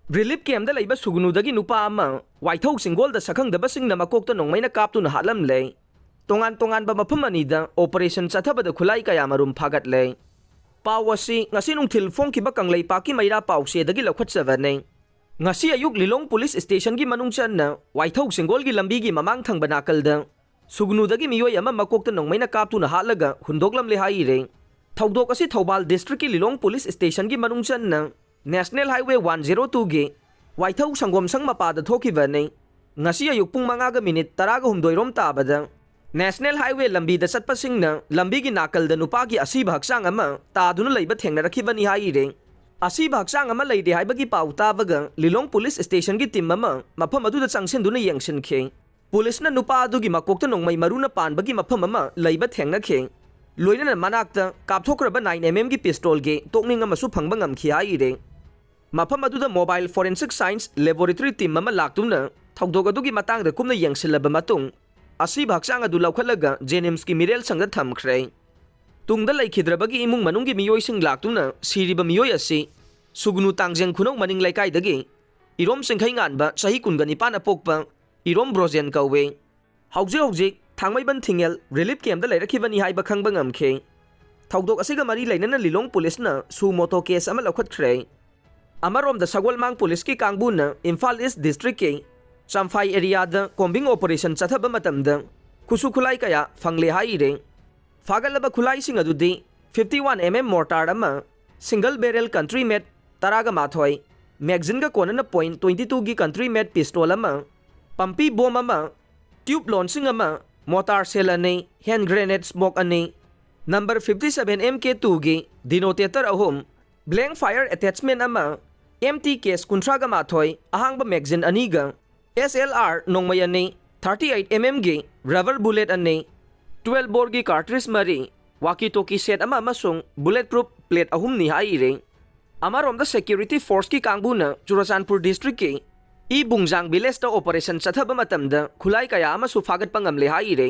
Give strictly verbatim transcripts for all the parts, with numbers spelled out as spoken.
Relief ꯀꯦꯝꯗ ꯂꯩꯕ ꯁꯨꯒꯅꯨꯗꯒꯤ ꯅꯨꯄꯥ ꯑꯃ ꯋꯥꯏꯊꯧ ꯆꯤꯡꯒꯣꯜꯗ ꯁꯛꯈꯪꯗꯕꯁꯤꯡꯅ ꯃꯀꯣꯛꯇ ꯅꯣꯡꯃꯩꯅ ꯀꯥꯞꯇꯨꯅ ꯍꯥꯠꯂꯝꯂꯦ꯫ ꯇꯣꯉꯥꯟ ꯇꯣꯉꯥꯟꯕ ꯃꯐꯝ ꯑꯅꯤꯗ ꯑꯣꯄꯔꯦꯁꯟ ꯆꯠꯊꯕꯗ ꯈꯨꯠꯂꯥꯏ ꯀꯌꯥ ꯃꯔꯨꯝ ꯐꯥꯒꯠꯂꯦ꯫ ꯄꯥꯎ ꯑꯁꯤ ꯉꯁꯤ ꯅꯨꯡꯊꯤꯜ ꯐꯣꯡꯈꯤꯕ ꯀꯪꯂꯩꯄꯥꯛꯀꯤ ꯃꯩꯔꯥ ꯄꯥꯎꯆꯦꯗꯒꯤ ꯂꯧꯈꯠꯆꯕꯅꯤ꯫ ꯉꯁꯤ ꯑꯌꯨꯛ ꯂꯤꯂꯣꯡ ꯄꯨꯂꯤꯁ ꯁ꯭ꯇꯦꯁꯟꯒꯤ ꯃꯅꯨꯡ ꯆꯟꯅ ꯋꯥꯏꯊꯧ ꯆꯤꯡꯒꯣꯜꯒꯤ ꯂꯝꯕꯤꯒꯤ ꯃꯃꯥꯡ ꯊꯪꯕ ꯅꯥꯀꯜꯗ ꯁꯨꯒꯅꯨꯗꯒꯤ ꯃꯤꯑꯣꯏ ꯑꯃ ꯃꯀꯣꯛꯇ ꯅꯣꯡꯃꯩꯅ ꯀꯥꯞꯇꯨꯅ ꯍꯥꯠꯂꯒ ꯍꯨꯟꯗꯣꯛꯂꯝꯂꯦ ꯍꯥꯏꯔꯦ꯫ ꯊꯧꯗꯣꯛ ꯑꯁꯤ ꯊꯧꯕꯥꯜ ꯗꯤꯁꯇ꯭ꯔꯤꯛꯀꯤ ꯂꯤꯂꯣꯡ ꯄꯨꯂꯤꯁ ꯁ꯭ꯇꯦꯁꯟꯒꯤ ꯃꯅꯨꯡ ꯆꯟꯅ ꯅꯦꯁꯅꯦꯜ ꯍꯥꯏꯋꯦ ꯋꯥꯟ ꯖꯦꯔꯣ ꯇꯨꯒꯤ ꯋꯥꯏꯊꯧ ꯁꯪꯒꯣꯝꯁꯪ ꯃꯄꯥꯗ ꯊꯣꯛꯈꯤꯕꯅꯤ꯫ ꯉꯁꯤ ꯑꯌꯨꯛ ꯄꯨꯡ ꯃꯉꯥꯒ ꯃꯤꯅꯤꯠ ꯇꯔꯥꯒ ꯍꯨꯝꯗꯣꯏꯔꯣꯝ ꯇꯥꯕꯗ ꯅꯦꯁꯅꯦꯜ ꯍꯥꯏꯋꯦ ꯂꯝꯕꯤꯗ ꯆꯠꯄꯁꯤꯡꯅ ꯂꯝꯕꯤꯒꯤ ꯅꯥꯀꯜꯗ ꯅꯨꯄꯥꯒꯤ ꯑꯁꯤꯕ ꯍꯛꯆꯥꯡ ꯑꯃ ꯇꯥꯗꯨꯅ ꯂꯩꯕ ꯊꯦꯡꯅꯔꯛꯈꯤꯕꯅꯤ ꯍꯥꯏꯔꯦ꯫ ꯑꯁꯤꯕ ꯍꯛꯆꯥꯡ ꯑꯃ ꯂꯩꯔꯦ ꯍꯥꯏꯕꯒꯤ ꯄꯥꯎ ꯇꯥꯕꯒ ꯂꯤꯂꯣꯡ ꯄꯨꯂꯤꯁ ꯁ꯭ꯇꯦꯁꯟꯒꯤ ꯇꯤꯝ ꯑꯃ ꯃꯐꯝ ꯑꯗꯨꯗ ꯆꯪꯁꯤꯟꯗꯨꯅ ꯌꯦꯡꯁꯤꯟꯈꯤ꯫ ꯄꯨꯂꯤꯁꯅ ꯅꯨꯄꯥ ꯑꯗꯨꯒꯤ ꯃꯀꯣꯛꯇ ꯅꯣꯡꯃꯩ ꯃꯔꯨꯅ ꯄꯥꯟꯕꯒꯤ ꯃꯐꯝ ꯑꯃ ꯂꯩꯕ ꯊꯦꯡꯅꯈꯤ꯫ ꯂꯣꯏꯅꯅ ꯃꯅꯥꯛꯇ ꯀꯥꯞꯊꯣꯛꯈ꯭ꯔꯕ ꯅꯥꯏꯟ ꯑꯦꯝ ꯑꯦꯝꯒꯤ ꯄꯤꯁꯇꯣꯜꯒꯤ ꯇꯣꯛꯅꯤꯡ ꯑꯃꯁꯨ ꯐꯪꯕ ꯉꯝꯈꯤ ꯍꯥꯏꯔꯦ꯫ ꯃꯐꯝ ꯑꯗꯨꯗ mobile forensic science laboratory team ꯑꯃ ꯂꯥꯛꯇꯨꯅ ꯊꯧꯗꯣꯛ ꯑꯗꯨꯒꯤ ꯃꯇꯥꯡꯗ ꯀꯨꯞꯅ ꯌꯦꯡꯁꯤꯜꯂꯕ ꯃꯇꯨꯡ, ꯑꯁꯤꯕ ꯍꯛꯆꯥꯡ ꯑꯗꯨ ꯂꯧꯈꯠꯂꯒ ꯖꯦꯅꯤꯝꯁꯀꯤ ꯃꯤꯔꯦꯜ ꯁꯪꯗ ꯊꯝꯈ꯭ꯔꯦ꯫ ꯇꯨꯡꯗ ꯂꯩꯈꯤꯗ꯭ꯔꯕꯒꯤ ꯏꯃꯨꯡ ꯃꯅꯨꯡꯒꯤ ꯃꯤꯑꯣꯏꯁꯤꯡ ꯂꯥꯛꯇꯨꯅ ꯁꯤꯔꯤꯕ ꯃꯤꯑꯣꯏ ꯑꯁꯤ ꯁꯨꯒꯅꯨ ꯇꯥꯡꯖꯦꯡ ꯈꯨꯅꯧ ꯃꯅꯤꯡ ꯂꯩꯀꯥꯏꯗꯒꯤ ꯏꯔꯣꯝ ꯆꯤꯡꯈꯩꯉꯥꯟꯕ ꯆꯍꯤ ꯀꯨꯟꯒ ꯅꯤꯄꯥꯟ ꯑꯄꯣꯛꯄ ꯏꯔꯣꯝ ꯕ꯭ꯔꯣꯖꯦꯟ ꯀꯧꯏ꯫ ꯍꯧꯖꯤꯛ ꯍꯧꯖꯤꯛ ꯊꯥꯡꯃꯩꯕꯟ ꯊꯤꯡꯉꯦꯜ ꯔꯤꯂꯤꯐ ꯀꯦꯝꯗ ꯂꯩꯔꯛꯈꯤꯕꯅꯤ ꯍꯥꯏꯕ ꯈꯪꯕ ꯉꯝꯈꯤ꯫ ꯊꯧꯗꯣꯛ ꯑꯁꯤꯒ ꯃꯔꯤ ꯂꯩꯅꯅ ꯂꯤꯂꯣꯡ ꯄꯨꯂꯤꯁꯅ ꯁꯨ ꯃꯣꯇꯣ ꯀꯦꯁ ꯑꯃ ꯂꯧꯈꯠꯈ꯭ꯔꯦ꯫ ꯑꯃꯔꯣꯝꯗ ꯁꯒꯣꯜꯃꯥꯡ ꯄꯨꯂꯤꯁꯀꯤ ꯀꯥꯡꯕꯨꯅ ꯏꯝꯐꯥꯜ ꯏꯁ ꯗꯤꯁꯇ꯭ꯔꯤꯛꯀꯤ ꯆꯝꯐꯥꯏ ꯑꯦꯔꯤꯌꯥꯗ ꯀꯣꯝꯕꯤꯡ ꯑꯣꯄꯔꯦꯁꯟ ꯆꯠꯊꯕ ꯃꯇꯝꯗ ꯈꯨꯠꯁꯨ ꯈꯨꯠꯂꯥꯏ ꯀꯌꯥ ꯐꯪꯂꯦ ꯍꯥꯏꯔꯦ꯫ ꯐꯥꯒꯠꯂꯕ ꯈꯨꯠꯂꯥꯏꯁꯤꯡ ꯑꯗꯨꯗꯤ ꯐꯤꯐꯇꯤ ꯋꯥꯟ ꯑꯦꯝ ꯑꯦꯝ ꯃꯣꯔꯇꯥꯔ ꯑꯃ, ꯁꯤꯡꯒꯜ ꯕꯦꯔꯦꯜ ꯀꯟꯇ꯭ꯔꯤ ꯃꯦꯠ ꯇꯔꯥꯒ ꯃꯥꯊꯣꯏ, ꯃꯦꯒꯖꯤꯟꯒ ꯀꯣꯟꯅꯅ ꯄꯣꯏꯟ ꯇ꯭ꯋꯦꯟꯇꯤ ꯇꯨꯒꯤ ꯀꯟꯇ꯭ꯔꯤ ꯃꯦꯠ ꯄꯤꯁꯇꯣꯜ ꯑꯃ, ꯄꯝꯄꯤ ꯕꯣꯝ ꯑꯃ, ꯇ꯭ꯌꯨꯕ ꯂꯣꯟꯁꯤꯡ ꯑꯃ, ꯃꯣꯇꯥꯔ ꯁꯦꯜ ꯑꯅꯤ, ꯍꯦꯟ ꯒ꯭ꯔꯦꯅꯦꯗ ꯁ꯭ꯃꯣꯛ ꯑꯅꯤ, ꯅꯝꯕꯔ ꯐꯤꯐꯇꯤ ꯁꯚꯦꯟ ꯑꯦꯝ ꯀꯦ ꯇꯨꯒꯤ ꯗꯤꯅꯣꯇꯦꯇꯔ ꯑꯍꯨꯝ, ꯕ꯭ꯂꯦꯡ ꯐꯥꯌꯔ ꯑꯦꯇꯦꯆꯃꯦꯟ ꯑꯃ, ꯑꯦꯝ ꯇꯤ ꯀꯦꯁ ꯀꯨꯟꯊ꯭ꯔꯥꯒ ꯃꯥꯊꯣꯏ, ꯑꯍꯥꯡꯕ ꯃꯦꯒꯖꯤꯟ ꯑꯅꯤꯒ, ꯑꯦꯁ ꯑꯦꯜ ꯑꯥꯔ ꯅꯣꯡꯃꯩ ꯑꯅꯤ, ꯊꯥꯔꯇꯤ ꯑꯩꯠ ꯑꯦꯝ ꯑꯦꯝꯒꯤ ꯔꯕꯔ ꯕꯨꯂꯦꯠ ꯑꯅꯤ, ꯇ꯭ꯋꯦꯜꯕ ꯕꯣꯔꯒꯤ ꯀꯥꯔꯇ꯭ꯔꯤꯖ ꯃꯔꯤ, ꯋꯥꯀꯤ ꯇꯣꯀꯤ ꯁꯦꯠ ꯑꯃ ꯑꯃꯁꯨꯡ ꯕꯨꯂꯦꯠ ꯄ꯭ꯔꯨꯐ ꯄ꯭ꯂꯦꯠ ꯑꯍꯨꯝꯅꯤ ꯍꯥꯏꯔꯤ꯫ ꯑꯃꯔꯣꯝꯗ ꯁꯦꯀ꯭ꯌꯨꯔꯤꯇꯤ ꯐꯣꯔꯁꯀꯤ ꯀꯥꯡꯕꯨꯅ ꯆꯨꯔꯆꯥꯟꯄꯨꯔ ꯗꯤꯁꯇ꯭ꯔꯤꯛꯀꯤ ꯏ ꯕꯨꯡꯖꯥꯡ ꯚꯤꯂꯦꯖꯇ ꯑꯣꯄꯔꯦꯁꯟ ꯆꯠꯊꯕ ꯃꯇꯝꯗ ꯈꯨꯠꯂꯥꯏ ꯀꯌꯥ ꯑꯃꯁꯨ ꯐꯥꯒꯠꯄ ꯉꯝꯂꯦ ꯍꯥꯏꯔꯤ꯫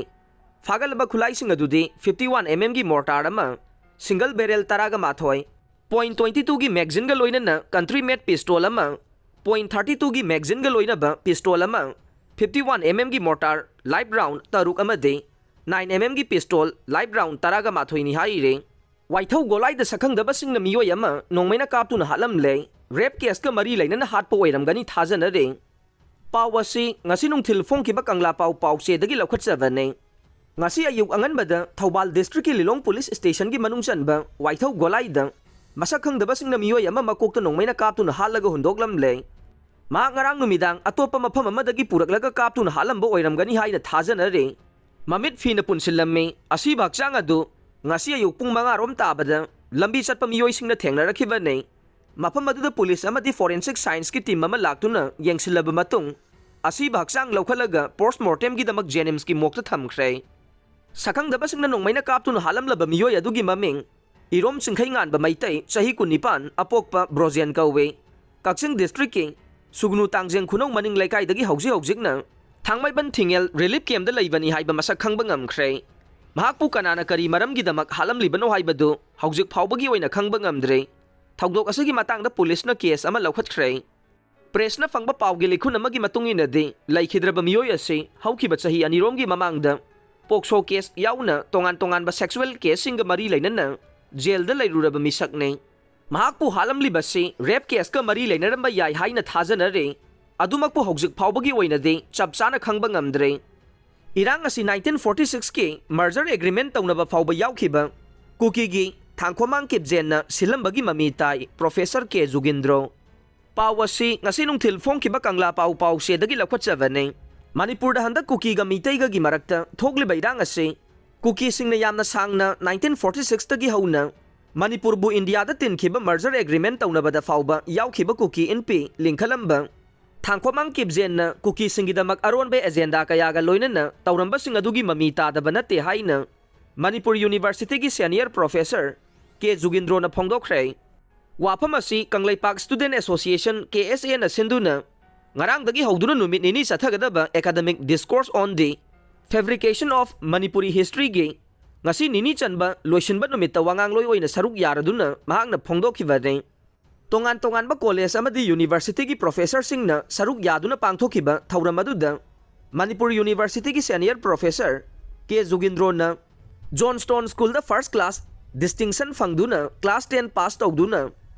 ꯐꯥꯒꯠꯂꯕ ꯈꯨꯠꯂꯥꯏꯁꯤꯡ ꯑꯗꯨꯗꯤ ꯐꯤꯐꯇꯤ ꯋꯥꯟ ꯑꯦꯝ ꯑꯦꯝꯒꯤ ꯃꯣꯔꯇꯥꯔ ꯑꯃ, ꯁꯤꯡꯒꯜ ꯕꯦꯔꯦꯜ ꯇꯔꯥꯒ ꯃꯥꯊꯣꯏ, ꯄꯣꯏꯟ ꯇ꯭ꯋꯦꯟꯇꯤ ꯇꯨꯒꯤ ꯃꯦꯒꯖꯤꯟꯒ ꯂꯣꯏꯅꯅ ꯀꯟꯇ꯭ꯔꯤ ꯃꯦꯠ ꯄꯤꯁꯇꯣꯜ ꯑꯃ, ꯄꯣꯏꯟ ꯊꯥꯔꯇꯤ ꯇꯨꯒꯤ ꯃꯦꯒꯖꯤꯟꯒ ꯂꯣꯏꯅꯕ ꯄꯤꯁꯇꯣꯜ ꯑꯃ, ꯐꯤꯐꯇꯤ ꯋꯥꯟ ꯑꯦꯝ ꯑꯦꯝꯒꯤ ꯃꯣꯔꯇꯥꯔ ꯂꯥꯏꯞ ꯔꯥꯎꯟ ꯇꯔꯨꯛ ꯑꯃꯗꯤ ꯅꯥꯏꯟ ꯑꯦꯝ ꯑꯦꯝꯒꯤ ꯄꯤꯁꯇꯣꯜ ꯂꯥꯏꯞ ꯔꯥꯎꯟ ꯇꯔꯥꯒ ꯃꯥꯊꯣꯏꯅꯤ ꯍꯥꯏꯔꯤ꯫ ꯋꯥꯏꯊꯧ ꯒꯣꯂꯥꯏꯗ ꯁꯛꯈꯪꯗꯕꯁꯤꯡꯅ ꯃꯤꯑꯣꯏ ꯑꯃ ꯅꯣꯡꯃꯩꯅ ꯀꯥꯞꯇꯨꯅ ꯍꯥꯠꯂꯝꯂꯦ꯫ ꯔꯦꯞ ꯀꯦꯁꯀ ꯃꯔꯤ ꯂꯩꯅꯅ ꯍꯥꯠꯄ ꯑꯣꯏꯔꯝꯒꯅꯤ ꯊꯥꯖꯅꯔꯤ꯫ ꯄꯥꯎ ꯑꯁꯤ ꯉꯁꯤ ꯅꯨꯡꯊꯤꯜ ꯐꯣꯡꯈꯤꯕ ꯀꯪꯂꯥ ꯄꯥꯎ ꯄꯥꯎꯆꯦꯗꯒꯤ ꯂꯧꯈꯠꯆꯕꯅꯤ꯫ ꯉꯁꯤ ꯑꯌꯨꯛ ꯑꯉꯟꯕꯗ ꯊꯧꯕꯥꯜ ꯗꯤꯁꯇ꯭ꯔꯤꯛꯀꯤ ꯂꯤꯂꯣꯡ ꯄꯨꯂꯤꯁ ꯁ꯭ꯇꯦꯁꯟꯒꯤ ꯃꯅꯨꯡ ꯆꯟꯕ ꯋꯥꯏꯊꯧ ꯒꯣꯂꯥꯏꯗ ꯃꯁꯛ ꯈꯪꯗꯕꯁꯤꯡꯅ ꯃꯤꯑꯣꯏ ꯑꯃ ꯃꯀꯣꯛꯇ ꯅꯣꯡꯃꯩꯅ ꯀꯥꯞꯇꯨꯅ ꯍꯥꯠꯂꯒ ꯍꯨꯟꯗꯣꯛꯂꯝꯂꯦ꯫ ꯃꯍꯥꯛ ꯉꯔꯥꯡ ꯅꯨꯃꯤꯗꯥꯡ ꯑꯇꯣꯞꯄ ꯃꯐꯝ ꯑꯃꯗꯒꯤ ꯄꯨꯔꯛꯂꯒ ꯀꯥꯞꯇꯨꯅ ꯍꯥꯠꯂꯝꯕ ꯑꯣꯏꯔꯝꯒꯅꯤ ꯍꯥꯏꯅ ꯊꯥꯖꯅꯔꯤ꯫ ꯃꯃꯤꯠ ꯐꯤꯅ ꯄꯨꯟꯁꯤꯜꯂꯝꯃꯤ꯫ ꯑꯁꯤꯕ ꯍꯛꯆꯥꯡ ꯑꯗꯨ ꯉꯁꯤ ꯑꯌꯨꯛ ꯄꯨꯡ ꯃꯉꯥꯔꯣꯝ ꯇꯥꯕꯗ ꯂꯝꯕꯤ ꯆꯠꯄ ꯃꯤꯑꯣꯏꯁꯤꯡꯅ ꯊꯦꯡꯅꯔꯛꯈꯤꯕꯅꯤ꯫ ꯃꯐꯝ ꯑꯗꯨꯗ ꯄꯨꯂꯤꯁ ꯑꯃꯗꯤ ꯐꯣꯔꯦꯟꯁꯤꯛ ꯁꯥꯏꯟꯁꯀꯤ ꯇꯤꯝ ꯑꯃ ꯂꯥꯛꯇꯨꯅ ꯌꯦꯡꯁꯤꯜꯂꯕ ꯃꯇꯨꯡ, ꯑꯁꯤꯕ ꯍꯛꯆꯥꯡ ꯂꯧꯈꯠꯂꯒ ꯄꯣꯁꯠꯃꯣꯔꯇꯦꯝꯒꯤꯗꯃꯛ ꯖꯦꯅꯤꯝꯁꯀꯤ ꯃꯣꯔꯒꯇ ꯊꯝꯈ꯭ꯔꯦ꯫ ꯁꯛꯈꯪꯗꯕꯁꯤꯡꯅ ꯅꯣꯡꯃꯩꯅ ꯀꯥꯞꯇꯨꯅ ꯍꯥꯠꯂꯝꯂꯕ ꯃꯤꯑꯣꯏ ꯑꯗꯨꯒꯤ ꯃꯃꯤꯡ ꯏꯔꯣꯝ ꯆꯤꯡꯈꯩꯉꯥꯟꯕ ꯃꯩꯇꯩ, ꯆꯍꯤ ꯀꯨꯟꯅꯤꯄꯥꯟ, ꯑꯄꯣꯛꯄ ꯕ꯭ꯔꯣꯖꯦꯟ ꯀꯧꯏ꯫ ꯀꯛꯆꯤꯡ ꯗꯤꯁꯇ꯭ꯔꯤꯛꯀꯤ ꯁꯨꯒꯅꯨ ꯇꯥꯡꯖꯦꯡ ꯈꯨꯅꯧ ꯃꯅꯤꯡ ꯂꯩꯀꯥꯏꯗꯒꯤ ꯍꯧꯖꯤꯛ ꯍꯧꯖꯤꯛꯅ ꯊꯥꯡꯃꯩꯕꯟ ꯊꯤꯡꯉꯦꯜ ꯔꯤꯂꯤꯐ ꯀꯦꯝꯞꯇ ꯂꯩꯕꯅꯤ ꯍꯥꯏꯕ ꯃꯁꯛ ꯈꯪꯕ ꯉꯝꯈ꯭ꯔꯦ꯫ ꯃꯍꯥꯛꯄꯨ ꯀꯅꯥꯅ ꯀꯔꯤ ꯃꯔꯝꯒꯤꯗꯃꯛ ꯍꯥꯠꯂꯝꯂꯤꯕꯅꯣ ꯍꯥꯏꯕꯗꯨ ꯍꯧꯖꯤꯛ ꯐꯥꯎꯕꯒꯤ ꯑꯣꯏꯅ ꯈꯪꯕ ꯉꯝꯗ꯭ꯔꯤ꯫ ꯊꯧꯗꯣꯛ ꯑꯁꯤꯒꯤ ꯃꯇꯥꯡꯗ ꯄꯨꯂꯤꯁꯅ ꯀꯦꯁ ꯑꯃ ꯂꯧꯈꯠꯈ꯭ꯔꯦ꯫ ꯄ꯭ꯔꯦꯁꯅ ꯐꯪꯕ ꯄꯥꯎꯒꯤ ꯂꯤꯈꯨꯟ ꯑꯃꯒꯤ ꯃꯇꯨꯡ ꯏꯟꯅꯗꯤ, ꯂꯩꯈꯤꯗ꯭ꯔꯕ ꯃꯤꯑꯣꯏ ꯑꯁꯤ ꯍꯧꯈꯤꯕ ꯆꯍꯤ ꯑꯅꯤꯔꯣꯝꯒꯤ ꯃꯃꯥꯡꯗ ꯄꯣꯛꯁꯣ ꯀꯦꯁ ꯌꯥꯎꯅ ꯇꯣꯉꯥꯟ ꯇꯣꯉꯥꯟꯕ ꯁꯦꯛꯁꯨꯑꯦꯜ ꯀꯦꯁꯁꯤꯡꯒ ꯃꯔꯤ ꯂꯩꯅꯅ ꯖꯦꯜꯗ ꯂꯩꯔꯨꯔꯕ ꯃꯤꯁꯛꯅꯤ꯫ ꯃꯍꯥꯛꯄꯨ ꯍꯥꯠꯂꯝꯂꯤꯕꯁꯤ ꯔꯦꯞ ꯀꯦꯁꯀ ꯃꯔꯤ ꯂꯩꯅꯔꯝꯕ ꯌꯥꯏ ꯍꯥꯏꯅ ꯊꯥꯖꯅꯔꯤ꯫ ꯑꯗꯨꯃꯛꯄꯨ ꯍꯧꯖꯤꯛ ꯐꯥꯎꯕꯒꯤ ꯑꯣꯏꯅꯗꯤ ꯆꯞ ꯆꯥꯅ ꯈꯪꯕ ꯉꯝꯗ꯭ꯔꯤ꯫ ꯏꯔꯥꯡ ꯑꯁꯤ ꯅꯥꯏꯟꯇꯤꯟ ꯐꯣꯔꯇꯤ ꯁꯤꯛꯁꯀꯤ ꯃꯔꯖꯔ ꯑꯦꯒ꯭ꯔꯤꯃꯦꯟ ꯇꯧꯅꯕ ꯐꯥꯎꯕ ꯌꯥꯎꯈꯤꯕ ꯀꯨꯀꯤꯒꯤ ꯊꯥꯡꯈꯣꯃꯥꯡ ꯀꯤꯞꯖꯦꯟꯅ ꯁꯤꯜꯂꯝꯕꯒꯤ ꯃꯃꯤ ꯇꯥꯏ, ꯄ꯭ꯔꯣꯐꯦꯁꯔ ꯀꯦ ꯖꯨꯒꯤꯟꯗ꯭ꯔꯣ꯫ ꯄꯥꯎ ꯑꯁꯤ ꯉꯁꯤ ꯅꯨꯡꯊꯤꯜ ꯐꯣꯡꯈꯤꯕ ꯀꯪꯂꯥ ꯄꯥꯎ ꯄꯥꯎꯆꯦꯗꯒꯤ ꯂꯧꯈꯠꯆꯕꯅꯤ꯫ ꯃꯅꯤꯄꯨꯔꯗ ꯍꯟꯗꯛ ꯀꯨꯀꯤꯒ ꯃꯤꯇꯩꯒꯒꯤ ꯃꯔꯛꯇ ꯊꯣꯛꯂꯤꯕ ꯏꯔꯥꯡ ꯑꯁꯤ ꯀꯨꯀꯤꯁꯤꯡꯅ ꯌꯥꯝꯅ ꯁꯥꯡꯅ ꯅꯥꯏꯟꯇꯤꯟ ꯐꯣꯔꯇꯤ ꯁꯤꯛꯁꯇꯒꯤ ꯍꯧꯅ ꯃꯅꯤꯄꯨꯔꯕꯨ ꯏꯟꯗꯤꯌꯥꯗ ꯇꯤꯟꯈꯤꯕ ꯃꯔꯖꯔ ꯑꯦꯒ꯭ꯔꯤꯃꯦꯟ ꯇꯧꯅꯕꯗ ꯐꯥꯎꯕ ꯌꯥꯎꯈꯤꯕ ꯀꯨꯀꯤ ꯏꯟꯄꯤ ꯂꯤꯡꯈꯠꯂꯝꯕ ꯊꯥꯡꯈꯣꯃꯥꯡ ꯀꯤꯞꯖꯦꯟꯅ ꯀꯨꯀꯤꯁꯤꯡꯒꯤꯗꯃꯛ ꯑꯔꯣꯟꯕ ꯑꯦꯖꯦꯟꯗꯥ ꯀꯌꯥꯒ ꯂꯣꯏꯅꯅ ꯇꯧꯔꯝꯕꯁꯤꯡ ꯑꯗꯨꯒꯤ ꯃꯃꯤ ꯇꯥꯗꯕ ꯅꯠꯇꯦ ꯍꯥꯏꯅ ꯃꯅꯤꯄꯨꯔ ꯌꯨꯅꯤꯚꯔꯁꯤꯇꯤꯒꯤ ꯁꯦꯅꯤꯌꯔ ꯄ꯭ꯔꯣꯐꯦꯁꯔ ꯀꯦ ꯖꯨꯒꯤꯟꯗ꯭ꯔꯣꯅ ꯐꯣꯡꯗꯣꯛꯈ꯭ꯔꯦ꯫ ꯋꯥꯐꯝ ꯑꯁꯤ ꯀꯪꯂꯩꯄꯥꯛ ꯁ꯭ꯇꯨꯗꯦꯟꯠ ꯑꯦꯁꯣꯁꯤꯌꯦꯁꯟ, ꯀꯦ ꯑꯦꯁ ꯑꯦꯅ ꯁꯤꯟꯗꯨꯅ ꯉꯔꯥꯡꯗꯒꯤ ꯍꯧꯗꯨꯅ ꯅꯨꯃꯤꯠ ꯅꯤꯅꯤ ꯆꯠꯊꯒꯗꯕ Academic Discourse on the Fabrication of Manipuri Historyꯒꯤ ꯉꯁꯤ ꯅꯤꯅꯤ ꯆꯟꯕ ꯂꯣꯏꯁꯤꯟꯕ ꯅꯨꯃꯤꯠꯇ ꯋꯥꯉꯥꯡꯂꯣꯏ ꯑꯣꯏꯅ ꯁꯔꯨꯛ ꯌꯥꯔꯗꯨꯅ ꯃꯍꯥꯛꯅ ꯐꯣꯡꯗꯣꯛꯈꯤꯕꯅꯤ꯫ ꯇꯣꯉꯥꯟ ꯇꯣꯉꯥꯟꯕ ꯀꯣꯂꯦꯖ ꯑꯃꯗꯤ ꯌꯨꯅꯤꯚꯔꯁꯤꯇꯤꯒꯤ ꯄ꯭ꯔꯣꯐꯦꯁꯔꯁꯤꯡꯅ ꯁꯔꯨꯛ ꯌꯥꯗꯨꯅ ꯄꯥꯡꯊꯣꯛꯈꯤꯕ ꯊꯧꯔꯝ ꯑꯗꯨꯗ ꯃꯅꯤꯄꯨꯔ ꯌꯨꯅꯤꯚꯔꯁꯤꯇꯤꯒꯤ ꯁꯦꯅꯤꯌꯔ ꯄ꯭ꯔꯣꯐꯦꯁꯔ ꯀꯦ ꯖꯨꯒꯤꯟꯗ꯭ꯔꯣꯅ ꯖꯣꯟ ꯁ꯭ꯇꯣꯟ ꯁ꯭ꯀꯨꯜꯗ ꯐꯥꯔꯁ ꯀ꯭ꯂꯥꯁ ꯗꯤꯁꯇꯤꯡꯁꯟ ꯐꯪꯗꯨꯅ ꯀ꯭ꯂꯥꯁ ꯇꯦꯟ ꯄꯥꯁ ꯇꯧꯗꯨꯅ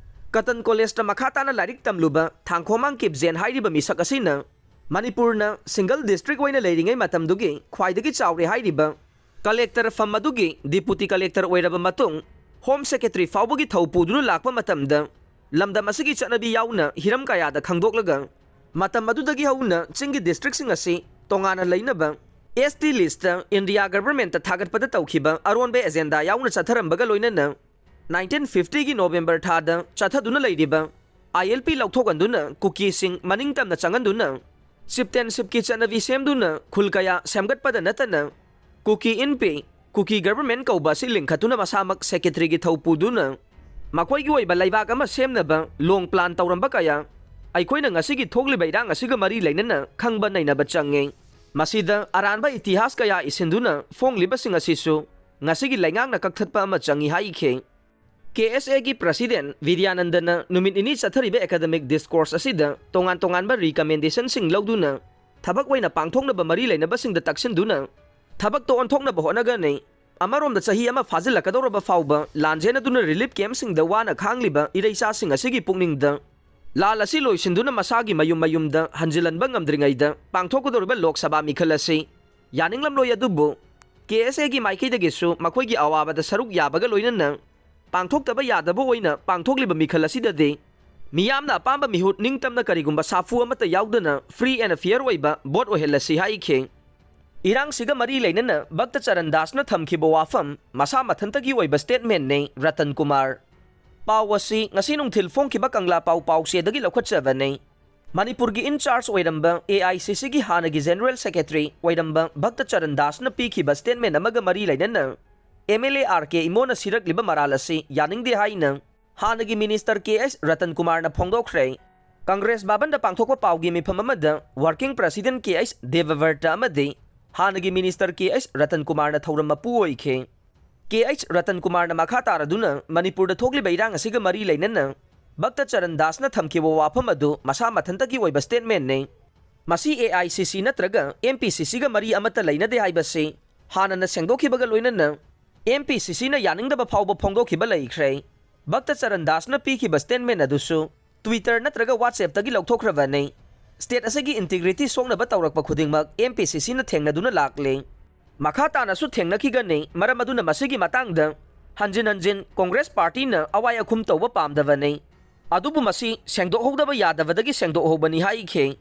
ꯀꯇꯟ ꯀꯣꯂꯦꯖꯇ ꯃꯈꯥ ꯇꯥꯅ ꯂꯥꯏꯔꯤꯛ ꯇꯝꯂꯨꯕ ꯊꯥꯡꯈꯣꯃꯥꯡ ꯀꯤꯞꯖꯦꯟ ꯍꯥꯏꯔꯤꯕ ꯃꯤꯁꯛ ꯑꯁꯤꯅ ꯃꯅꯤꯄꯨꯔꯅ ꯁꯤꯡꯒꯜ ꯗꯤꯁꯇ꯭ꯔꯤꯛ ꯑꯣꯏꯅ ꯂꯩꯔꯤꯉꯩ ꯃꯇꯝꯗꯨꯒꯤ ꯈ꯭ꯋꯥꯏꯗꯒꯤ ꯆꯥꯎꯔꯦ ꯍꯥꯏꯔꯤꯕ ꯀꯂꯦꯛꯇꯔ ꯐꯝ ꯑꯗꯨꯒꯤ ꯗꯤꯄꯨꯇꯤ ꯀꯂꯦꯛꯇꯔ ꯑꯣꯏꯔꯕ ꯃꯇꯨꯡ ꯍꯣꯝ ꯁꯦꯀ꯭ꯔꯦꯇꯔꯤ ꯐꯥꯎꯕꯒꯤ ꯊꯧ ꯄꯨꯗꯨꯅ ꯂꯥꯛꯄ ꯃꯇꯝꯗ ꯂꯝꯗꯝ ꯑꯁꯤꯒꯤ ꯆꯠꯅꯕꯤ ꯌꯥꯎꯅ ꯍꯤꯔꯝ ꯀꯌꯥꯗ ꯈꯪꯗꯣꯛꯂꯒ ꯃꯇꯝ ꯑꯗꯨꯗꯒꯤ ꯍꯧꯅ ꯆꯤꯡꯒꯤ ꯗꯤꯁꯇ꯭ꯔꯤꯛꯁꯤꯡ ꯑꯁꯤ ꯇꯣꯉꯥꯟꯅ ꯂꯩꯅꯕ ꯑꯦꯁ ꯇꯤ ꯂꯤꯁꯇ ꯏꯟꯗꯤꯌꯥ ꯒꯚꯔꯟꯃꯦꯟꯠꯇ ꯊꯥꯒꯠꯄꯗ ꯇꯧꯈꯤꯕ ꯑꯔꯣꯟꯕ ꯑꯦꯖꯦꯟꯗꯥ ꯌꯥꯎꯅ ꯆꯠꯊꯔꯝꯕꯒ ꯂꯣꯏꯅꯅ ꯅꯥꯏꯟꯇꯤꯟ ꯐꯤꯐꯇꯤꯒꯤ ꯅꯣꯕꯦꯝꯕꯔ ꯊꯥꯗ ꯆꯠꯊꯗꯨꯅ ꯂꯩꯔꯤꯕ ꯑꯥꯏ ꯑꯦꯜ ꯄꯤ ꯂꯧꯊꯣꯛꯍꯟꯗꯨꯅ ꯀꯨꯀꯤꯁꯤꯡ ꯃꯅꯤꯡ ꯇꯝꯅ ꯆꯪꯍꯟꯗꯨꯅ ꯆꯤꯞꯇꯦꯟꯁꯤꯞꯀꯤ ꯆꯠꯅꯕꯤ ꯁꯦꯝꯗꯨꯅ ꯈꯨꯜ ꯀꯌꯥ ꯁꯦꯝꯒꯠꯄꯗ ꯅꯠꯇꯅ ꯀꯨꯀꯤ ꯏꯟꯄꯤ, ꯀꯨꯀꯤ ꯒꯚꯔꯟꯃꯦꯟꯠ ꯀꯧꯕ ꯑꯁꯤ ꯂꯤꯡꯈꯠꯇꯨꯅ ꯃꯁꯥꯃꯛ ꯁꯦꯀ꯭ꯔꯦꯇꯔꯤꯒꯤ ꯊꯧ ꯄꯨꯗꯨꯅ ꯃꯈꯣꯏꯒꯤ ꯑꯣꯏꯕ ꯂꯩꯕꯥꯛ ꯑꯃ ꯁꯦꯝꯅꯕ ꯂꯣꯡ ꯄ꯭ꯂꯥꯟ ꯇꯧꯔꯝꯕ ꯀꯌꯥ ꯑꯩꯈꯣꯏꯅ ꯉꯁꯤꯒꯤ ꯊꯣꯛꯂꯤꯕ ꯏꯔꯥꯡ ꯑꯁꯤꯒ ꯃꯔꯤ ꯂꯩꯅꯅ ꯈꯪꯕ ꯅꯩꯅꯕ ꯆꯪꯉꯤ꯫ ꯃꯁꯤꯗ ꯑꯔꯥꯟꯕ ꯏꯇꯤꯍꯥꯁ ꯀꯌꯥ ꯏꯁꯤꯟꯗꯨꯅ ꯐꯣꯡꯂꯤꯕꯁꯤꯡ ꯑꯁꯤꯁꯨ ꯉꯁꯤꯒꯤ ꯂꯩꯉꯥꯛꯅ ꯀꯛꯊꯠꯄ ꯑꯃ ꯆꯪꯏ ꯍꯥꯏꯈꯤ꯫ ꯀꯦ ꯑꯦꯁ ꯑꯦꯒꯤ ꯄ꯭ꯔꯁꯤꯗꯦꯟ ꯕꯤꯗ꯭ꯌꯥꯅꯟꯗꯅ ꯅꯨꯃꯤꯠ ꯅꯤꯅꯤ ꯆꯠꯊꯔꯤꯕ ꯑꯦꯀꯥꯗꯃꯤꯛ ꯗꯤꯁꯀꯣꯔꯁ ꯑꯁꯤꯗ ꯇꯣꯉꯥꯟ ꯇꯣꯉꯥꯟꯕ ꯔꯤꯀꯃꯦꯟꯗꯦꯁꯟꯁꯤꯡ ꯂꯧꯗꯨꯅ ꯊꯕꯛ ꯑꯣꯏꯅ ꯄꯥꯡꯊꯣꯛꯅꯕ ꯃꯔꯤ ꯂꯩꯅꯕꯁꯤꯡꯗ ꯇꯛꯁꯤꯟꯗꯨꯅ ꯊꯕꯛꯇ ꯑꯣꯟꯊꯣꯛꯅꯕ ꯍꯣꯠꯅꯒꯅꯤ꯫ ꯑꯃꯔꯣꯝꯗ ꯆꯍꯤ ꯑꯃ ꯐꯥꯖꯤꯜꯂꯛꯀꯗꯧꯔꯕ ꯐꯥꯎꯕ ꯂꯥꯟꯖꯦꯟꯅꯗꯨꯅ ꯔꯤꯂꯤꯐ ꯀꯦꯝꯞꯁꯤꯡꯗ ꯋꯥꯅ ꯈꯥꯡꯂꯤꯕ ꯏꯔꯩꯆꯥꯁꯤꯡ ꯑꯁꯤꯒꯤ ꯄꯨꯛꯅꯤꯡꯗ ꯂꯥꯟ ꯑꯁꯤ ꯂꯣꯏꯁꯤꯟꯗꯨꯅ ꯃꯁꯥꯒꯤ ꯃꯌꯨꯝ ꯃꯌꯨꯝꯗ ꯍꯟꯖꯤꯜꯍꯟꯕ ꯉꯝꯗ꯭ꯔꯤꯉꯩꯗ ꯄꯥꯡꯊꯣꯛꯀꯗꯧꯔꯤꯕ ꯂꯣꯛ ꯁꯚꯥ ꯃꯤꯈꯜ ꯑꯁꯤ ꯌꯥꯅꯤꯡꯂꯝꯂꯣꯏ꯫ ꯑꯗꯨꯕꯨ ꯀꯦ ꯑꯦꯁ ꯑꯦꯒꯤ ꯃꯥꯏꯀꯩꯗꯒꯤꯁꯨ ꯃꯈꯣꯏꯒꯤ ꯑꯋꯥꯕꯗ ꯁꯔꯨꯛ ꯌꯥꯕꯒ ꯂꯣꯏꯅꯅ ꯄꯥꯡꯊꯣꯛꯇꯕ ꯌꯥꯗꯕ ꯑꯣꯏꯅ ꯄꯥꯡꯊꯣꯛꯂꯤꯕ ꯃꯤꯈꯜ ꯑꯁꯤꯗꯗꯤ ꯃꯤꯌꯥꯝꯅ ꯑꯄꯥꯝꯕ ꯃꯤꯍꯨꯠ ꯅꯤꯡꯇꯝꯅ ꯀꯔꯤꯒꯨꯝꯕ ꯁꯥꯐꯨ ꯑꯃꯠꯇ ꯌꯥꯎꯗꯅ ꯐ꯭ꯔꯤ ꯑꯦꯟ ꯐꯤꯌꯔ ꯑꯣꯏꯕ ꯚꯣꯠ ꯑꯣꯏꯍꯜꯂꯁꯤ ꯍꯥꯏꯈꯤ꯫ ꯏꯔꯥꯡꯁꯤꯒ ꯃꯔꯤ ꯂꯩꯅꯅ ꯚꯛꯇ ꯆꯔꯟ ꯗꯥꯁꯅ ꯊꯝꯈꯤꯕ ꯋꯥꯐꯝ ꯃꯁꯥ ꯃꯊꯟꯇꯒꯤ ꯑꯣꯏꯕ ꯁ꯭ꯇꯦꯠꯃꯦꯟꯠꯅꯤ ꯔꯇꯟ ꯀꯨꯃꯥꯔ꯫ ꯄꯥꯎ ꯑꯁꯤ ꯉꯁꯤ ꯅꯨꯡꯊꯤꯜ ꯐꯣꯡꯈꯤꯕ ꯀꯪꯂꯥ ꯄꯥꯎ ꯄꯥꯎꯆꯦꯗꯒꯤ ꯂꯧꯈꯠꯆꯕꯅꯤ꯫ ꯃꯅꯤꯄꯨꯔꯒꯤ ꯏꯟ ꯆꯥꯔꯖ ꯑꯣꯏꯔꯝꯕ ꯑꯦ ꯑꯥꯏ ꯁꯤ ꯁꯤꯒꯤ ꯍꯥꯟꯅꯒꯤ ꯖꯦꯅꯔꯦꯜ ꯁꯦꯀ꯭ꯔꯦꯇꯔꯤ ꯑꯣꯏꯔꯝꯕ ꯚꯛꯇ ꯆꯔꯟ ꯗꯥꯁꯅ ꯄꯤꯈꯤꯕ ꯁ꯭ꯇꯦꯠꯃꯦꯟꯠ ꯑꯃꯒ ꯃꯔꯤ ꯂꯩꯅꯅ ꯑꯦꯝ ꯑꯦꯜ ꯑꯦ ꯑꯥꯔ ꯀꯦ ꯏꯃꯣꯅ ꯁꯤꯔꯛꯂꯤꯕ ꯃꯔꯥꯜ ꯑꯁꯤ ꯌꯥꯅꯤꯡꯗꯦ ꯍꯥꯏꯅ ꯍꯥꯟꯅꯒꯤ ꯃꯤꯅꯤꯁꯇꯔ ꯀꯦ ꯑꯩꯆ ꯔꯇꯟ ꯀꯨꯃꯥꯔꯅ ꯐꯣꯡꯗꯣꯛꯈ꯭ꯔꯦ꯫ ꯀꯪꯒ꯭ꯔꯦꯁ ꯚꯕꯟꯗ ꯄꯥꯡꯊꯣꯛꯄ ꯄꯥꯎꯒꯤ ꯃꯤꯐꯝ ꯑꯃꯗ ꯋꯥꯔꯀꯤꯡ ꯄ꯭ꯔꯁꯤꯗꯦꯟꯠ ꯀꯦ ꯑꯩꯆ ꯗꯦꯕꯕ꯭ꯔꯇ ꯑꯃꯗꯤ ꯍꯥꯟꯅꯒꯤ ꯃꯤꯅꯤꯁꯇꯔ ꯀꯦ ꯑꯩꯆ ꯔꯇꯟ ꯀꯨꯃꯥꯔꯅ ꯊꯧꯔꯝ ꯃꯄꯨ ꯑꯣꯏꯈꯤ꯫ ꯀꯦ ꯑꯩꯆ ꯔꯇꯟ ꯀꯨꯃꯥꯔꯅ ꯃꯈꯥ ꯇꯥꯔꯗꯨꯅ ꯃꯅꯤꯄꯨꯔꯗ ꯊꯣꯛꯂꯤꯕ ꯏꯔꯥꯡ ꯑꯁꯤꯒ ꯃꯔꯤ ꯂꯩꯅꯅ ꯚꯛꯇ ꯆꯔꯟ ꯗꯥꯁꯅ ꯊꯝꯈꯤꯕ ꯋꯥꯐꯝ ꯑꯗꯨ ꯃꯁꯥ ꯃꯊꯟꯇꯒꯤ ꯑꯣꯏꯕ ꯁ꯭ꯇꯦꯠꯃꯦꯟꯅꯤ꯫ ꯃꯁꯤ ꯑꯦ ꯑꯥꯏ ꯁꯤ ꯁꯤ ꯅꯠꯇ꯭ꯔꯒ ꯑꯦꯝ ꯄꯤ ꯁꯤ ꯁꯤꯒ ꯃꯔꯤ ꯑꯃꯠꯇ ꯂꯩꯅꯗꯦ ꯍꯥꯏꯕꯁꯤ ꯍꯥꯟꯅꯅ ꯁꯦꯡꯗꯣꯛꯈꯤꯕꯒ ꯂꯣꯏꯅꯅ ꯑꯦꯝ ꯄꯤ ꯁꯤ ꯁꯤꯅ ꯌꯥꯅꯤꯡꯗꯕ ꯐꯥꯎꯕ ꯐꯣꯡꯗꯣꯛꯈꯤꯕ ꯂꯩꯈ꯭ꯔꯦ꯫ ꯚꯛꯇ ꯆꯔꯟ ꯗꯥꯁꯅ ꯄꯤꯈꯤꯕ ꯁ꯭ꯇꯦꯠꯃꯦꯟ ꯑꯗꯨꯁꯨ Twitter ꯅꯠꯇ꯭ꯔꯒ WhatsAppꯇꯒꯤ ꯂꯧꯊꯣꯛꯈ꯭ꯔꯕꯅꯤ꯫ ꯁ꯭ꯇꯦꯠ ꯑꯁꯤꯒꯤ ꯏꯟꯇꯤꯒ꯭ꯔꯤꯇꯤ ꯁꯣꯛꯅꯕ ꯇꯧꯔꯛꯄ ꯈꯨꯗꯤꯡꯃꯛ ꯑꯦꯝ ꯄꯤ ꯁꯤ ꯁꯤꯅ ꯊꯦꯡꯅꯗꯨꯅ ꯂꯥꯛꯂꯤ꯫ ꯃꯈꯥ ꯇꯥꯅꯁꯨ ꯊꯦꯡꯅꯈꯤꯒꯅꯤ, ꯃꯔꯝ ꯑꯗꯨꯅ ꯃꯁꯤꯒꯤ ꯃꯇꯥꯡꯗ ꯍꯟꯖꯤꯟ ꯍꯟꯖꯤꯟ ꯀꯣꯡꯒ꯭ꯔꯦꯁ ꯄꯥꯔꯇꯤꯅ ꯑꯋꯥꯏ ꯑꯈꯨꯝ ꯇꯧꯕ ꯄꯥꯝꯗꯕꯅꯤ꯫ ꯑꯗꯨꯕꯨ ꯃꯁꯤ ꯁꯦꯡꯗꯣꯛꯍꯧꯗꯕ ꯌꯥꯗꯕꯗꯒꯤ ꯁꯦꯡꯗꯣꯛꯍꯧꯕꯅꯤ ꯍꯥꯏꯈꯤ꯫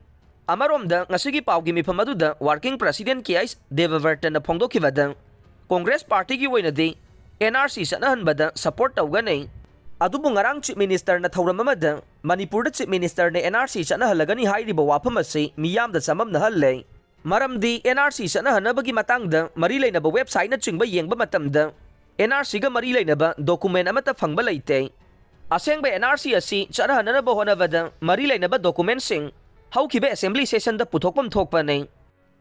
ꯑꯃꯔꯣꯝꯗ ꯉꯁꯤꯒꯤ ꯄꯥꯎꯒꯤ ꯃꯤꯐꯝ ꯑꯗꯨꯗ ꯋꯥꯔꯀꯤꯡ ꯄ꯭ꯔꯁꯤꯗꯦꯟ ꯀꯦ ꯑꯩꯆ ꯗꯦꯕꯕꯔꯇꯅ ꯐꯣꯡꯗꯣꯛꯈꯤꯕꯗ, ꯀꯣꯡꯒ꯭ꯔꯦꯁ ꯄꯥꯔꯇꯤꯒꯤ ꯑꯣꯏꯅꯗꯤ ꯑꯦꯟ ꯑꯥꯔ ꯁꯤ ꯆꯠꯅꯍꯟꯕꯗ ꯁꯄꯣꯔꯠ ꯇꯧꯒꯅꯤ꯫ ꯑꯗꯨꯕꯨ ꯉꯔꯥꯡ ꯆꯤꯐ ꯃꯤꯅꯤꯁꯇꯔꯅ ꯊꯧꯔꯝ ꯑꯃꯗ ꯃꯅꯤꯄꯨꯔꯗ ꯆꯤꯐ ꯃꯤꯅꯤꯁꯇꯔꯅ ꯑꯦꯟ ꯑꯥꯔ ꯁꯤ ꯆꯠꯅꯍꯜꯂꯒꯅꯤ ꯍꯥꯏꯔꯤꯕ ꯋꯥꯐꯝ ꯑꯁꯤ ꯃꯤꯌꯥꯝꯗ ꯆꯃꯝꯅꯍꯜꯂꯦ꯫ ꯃꯔꯝꯗꯤ ꯑꯦꯟ ꯑꯥꯔ ꯁꯤ ꯆꯠꯅꯍꯟꯅꯕꯒꯤ ꯃꯇꯥꯡꯗ ꯃꯔꯤ ꯂꯩꯅꯕ ꯋꯦꯕꯁꯥꯏꯠꯅꯆꯤꯡꯕ ꯌꯦꯡꯕ ꯃꯇꯝꯗ ꯑꯦꯟ ꯑꯥꯔ ꯁꯤꯒ ꯃꯔꯤ ꯂꯩꯅꯕ ꯗꯣꯀꯨꯃꯦꯟ ꯑꯃꯠꯇ ꯐꯪꯕ ꯂꯩꯇꯦ꯫ ꯑꯁꯦꯡꯕ ꯑꯦꯟ ꯑꯥꯔ ꯁꯤ ꯑꯁꯤ ꯆꯠꯅꯍꯟꯅꯅꯕ ꯍꯣꯠꯅꯕꯗ ꯃꯔꯤ ꯂꯩꯅꯕ ꯗꯣꯀꯨꯃꯦꯟꯁꯤꯡ ꯍꯧꯈꯤꯕ ꯑꯦꯁꯦꯝꯕ꯭ꯂꯤ ꯁꯦꯁꯟꯗ ꯄꯨꯊꯣꯛꯐꯝ ꯊꯣꯛꯄꯅꯤ꯫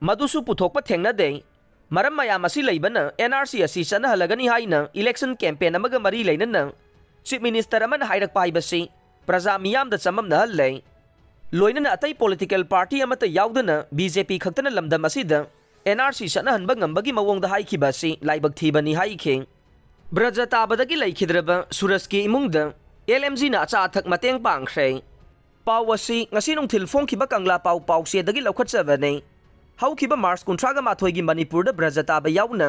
ꯃꯗꯨꯁꯨ ꯄꯨꯊꯣꯛꯄ ꯊꯦꯡꯅꯗꯦ꯫ ꯃꯔꯝ ꯃꯌꯥꯝ ꯑꯁꯤ ꯂꯩꯕꯅ ꯑꯦꯟ ꯑꯥꯔ ꯁꯤ ꯑꯁꯤ ꯆꯠꯅꯍꯜꯂꯒꯅꯤ ꯍꯥꯏꯅ ꯏꯂꯦꯛꯁꯟ ꯀꯦꯝꯄꯦꯟ ꯑꯃꯒ ꯃꯔꯤ ꯂꯩꯅꯅ ꯆꯤꯐ ꯃꯤꯅꯤꯁꯇꯔ ꯑꯃꯅ ꯍꯥꯏꯔꯛꯄ ꯍꯥꯏꯕꯁꯤ ꯄ꯭ꯔꯖꯥ ꯃꯤꯌꯥꯝꯗ ꯆꯃꯝꯅꯍꯜꯂꯦ꯫ ꯂꯣꯏꯅꯅ ꯑꯇꯩ ꯄꯣꯂꯤꯇꯤꯀꯦꯜ ꯄꯥꯔꯇꯤ ꯑꯃꯠꯇ ꯌꯥꯎꯗꯅ ꯕꯤ ꯖꯦ ꯄꯤ ꯈꯛꯇꯅ ꯂꯝꯗꯝ ꯑꯁꯤꯗ ꯑꯦꯟ ꯑꯥꯔ ꯁꯤ ꯆꯠꯅꯍꯟꯕ ꯉꯝꯕꯒꯤ ꯃꯑꯣꯡꯗ ꯍꯥꯏꯈꯤꯕ ꯑꯁꯤ ꯂꯥꯏꯕꯛ ꯊꯤꯕꯅꯤ ꯍꯥꯏꯈꯤ꯫ ꯕ꯭ꯔꯖ ꯇꯥꯕꯗꯒꯤ ꯂꯩꯈꯤꯗ꯭ꯔꯕ ꯁꯨꯔꯖꯀꯤ ꯏꯃꯨꯡꯗ ꯑꯦꯜ ꯑꯦꯝ ꯖꯤꯅ ꯑꯆꯥ ꯑꯊꯛ ꯃꯇꯦꯡ ꯄꯥꯡꯈ꯭ꯔꯦ꯫ ꯄꯥꯎ ꯑꯁꯤ ꯉꯁꯤ ꯅꯨꯡꯊꯤꯜ ꯐꯣꯡꯈꯤꯕ ꯀꯪꯂꯥ ꯄꯥꯎ ꯄꯥꯎꯆꯦꯗꯒꯤ ꯂꯧꯈꯠꯆꯕꯅꯤ꯫ ꯍꯧꯈꯤꯕ ꯃꯥꯔꯆ ꯀꯨꯟꯊ꯭ꯔꯥꯒ ꯃꯥꯊꯣꯏꯒꯤ ꯃꯅꯤꯄꯨꯔꯗ ꯕ꯭ꯔꯖ ꯇꯥꯕ ꯌꯥꯎꯅ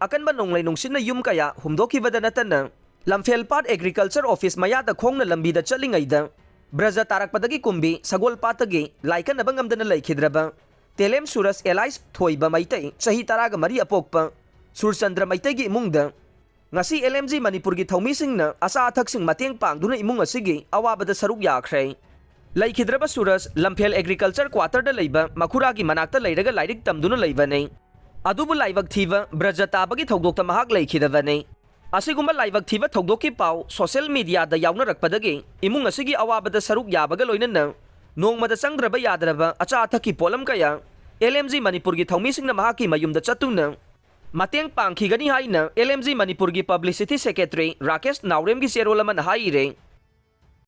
ꯑꯀꯟꯕ ꯅꯣꯡꯂꯩ ꯅꯨꯡꯁꯤꯠꯅ ꯌꯨꯝ ꯀꯌꯥ ꯍꯨꯝꯗꯣꯛꯈꯤꯕꯗ ꯅꯠꯇꯅ, ꯂꯝꯐꯦꯜ ꯄꯥꯠ ꯑꯦꯒ꯭ꯔꯤꯀꯜꯆꯔ ꯑꯣꯐꯤꯁ ꯃꯌꯥꯗ ꯈꯣꯡꯅ ꯂꯝꯕꯤꯗ ꯆꯠꯂꯤꯉꯩꯗ ꯕ꯭ꯔꯖ ꯇꯥꯔꯛꯄꯗꯒꯤ ꯀꯨꯝꯕꯤ ꯁꯒꯣꯜ ꯄꯥꯠꯇꯒꯤ ꯂꯥꯏꯀꯠꯅꯕ ꯉꯝꯗꯅ ꯂꯩꯈꯤꯗ꯭ꯔꯕ ꯇꯦꯂꯦꯝ ꯁꯨꯔꯖ ꯑꯦꯂꯥꯏꯁ ꯊꯣꯏꯕ ꯃꯩꯇꯩ, ꯆꯍꯤ ꯇꯔꯥꯒ ꯃꯔꯤ ꯑꯄꯣꯛꯄ ꯁꯨꯔꯆꯟꯗ꯭ꯔ ꯃꯩꯇꯩꯒꯤ ꯏꯃꯨꯡꯗ ꯉꯁꯤ ꯑꯦꯜ ꯑꯦꯝ ꯖꯤ ꯃꯅꯤꯄꯨꯔꯒꯤ ꯊꯧꯃꯤꯁꯤꯡꯅ ꯑꯆꯥ ꯑꯊꯛꯁꯤꯡ ꯃꯇꯦꯡ ꯄꯥꯡꯗꯨꯅ ꯏꯃꯨꯡ ꯑꯁꯤꯒꯤ ꯑꯋꯥꯕꯗ ꯁꯔꯨꯛ ꯌꯥꯈ꯭ꯔꯦ꯫ ꯂꯩꯈꯤꯗ꯭ꯔꯕ ꯁꯨꯔꯖ ꯂꯝꯐꯦꯜ ꯑꯦꯒ꯭ꯔꯤꯀꯜꯆꯔ ꯀ꯭ꯋꯥꯇꯔꯗ ꯂꯩꯕ ꯃꯈꯨꯔꯥꯒꯤ ꯃꯅꯥꯛꯇ ꯂꯩꯔꯒ ꯂꯥꯏꯔꯤꯛ ꯇꯝꯗꯨꯅ ꯂꯩꯕꯅꯤ꯫ ꯑꯗꯨꯕꯨ ꯂꯥꯏꯕꯛ ꯊꯤꯕ ꯕ꯭ꯔꯖ ꯇꯥꯕꯒꯤ ꯊꯧꯗꯣꯛꯇ ꯃꯍꯥꯛ ꯂꯩꯈꯤꯗꯕꯅꯤ꯫ ꯑꯁꯤꯒꯨꯝꯕ ꯂꯥꯏꯕꯛ ꯊꯤꯕ ꯊꯧꯗꯣꯛꯀꯤ ꯄꯥꯎ ꯁꯣꯁꯤꯌꯦꯜ ꯃꯤꯗꯤꯌꯥꯗ ꯌꯥꯎꯅꯔꯛꯄꯗꯒꯤ ꯏꯃꯨꯡ ꯑꯁꯤꯒꯤ ꯑꯋꯥꯕꯗ ꯁꯔꯨꯛ ꯌꯥꯕꯒ ꯂꯣꯏꯅꯅ ꯅꯣꯡꯃꯗ ꯆꯪꯗ꯭ꯔꯕ ꯌꯥꯗ꯭ꯔꯕ ꯑꯆꯥ ꯑꯊꯛꯀꯤ ꯄꯣꯠꯂꯝ ꯀꯌꯥ ꯑꯦꯜ ꯑꯦꯝ ꯖꯤ ꯃꯅꯤꯄꯨꯔꯒꯤ ꯊꯧꯃꯤꯁꯤꯡꯅ ꯃꯍꯥꯛꯀꯤ ꯃꯌꯨꯝꯗ ꯆꯠꯇꯨꯅ ꯃꯇꯦꯡ ꯄꯥꯡꯈꯤꯒꯅꯤ ꯍꯥꯏꯅ ꯑꯦꯜ ꯑꯦꯝ ꯖꯤ ꯃꯅꯤꯄꯨꯔꯒꯤ ꯄꯕ꯭ꯂꯤꯁꯤꯇꯤ ꯁꯦꯀ꯭ꯔꯦꯇꯔꯤ ꯔꯥꯀꯦꯁ ꯅꯥꯎꯔꯦꯝꯒꯤ ꯆꯦꯔꯣꯜ ꯑꯃꯅ ꯍꯥꯏꯔꯦ꯫